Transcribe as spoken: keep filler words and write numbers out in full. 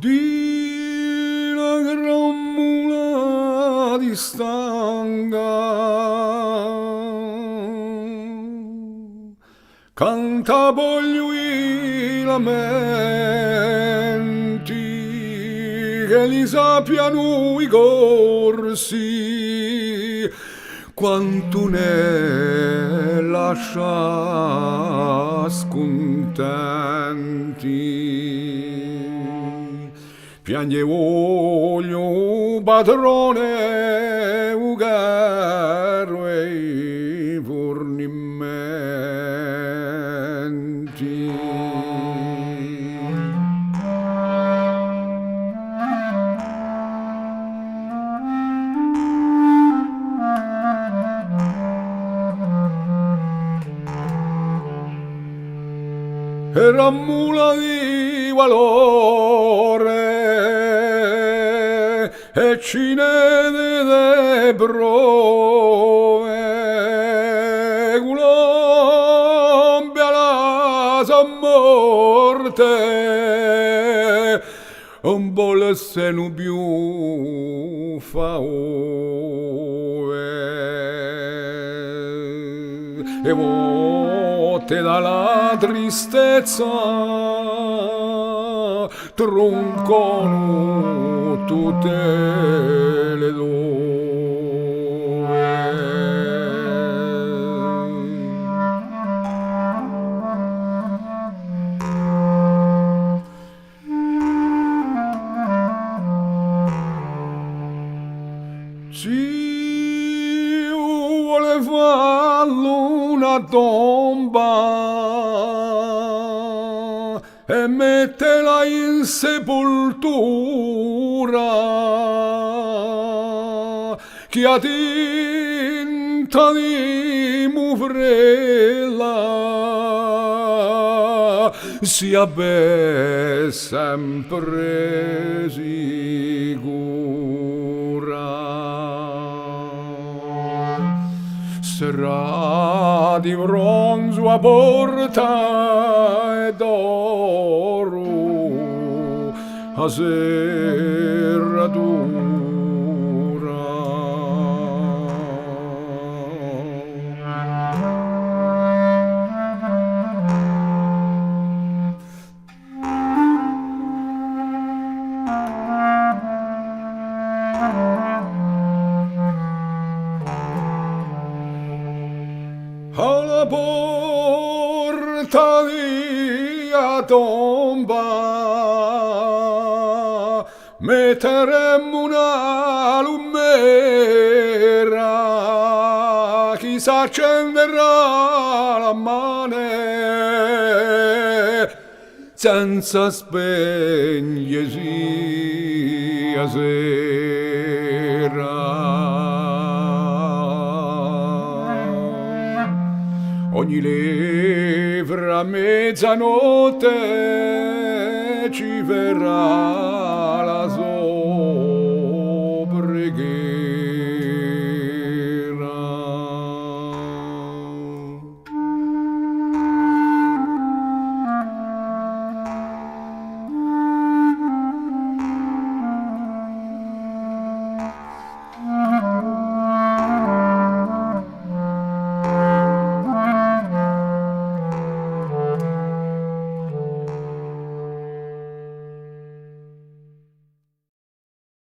Di la gran mula di Stanga canta vogliu i lamenti, ch'elli sappianu i Corsi quantu ne lascia scuntenti. Pianghje vogliu, patrone, u caru è i furnimenti. Era mula di valore è ci n'hè di, di prove, Culumbia la so morte ùn volessenu più fà ove. È volte da la tristezza trunconu tutte le dove. Ci vole fallu una tomba è mettela in sepultura, chì a tinta di muvrella sia bè sempre sicura. Serrà di bronzu a porta è d'oru a serratura. À la porta di a tomba metteremu una lumera chì s'accenderà la mane senza spenghjesi a sera. Ogni levra à mezanotte ci verrà la so preghiera.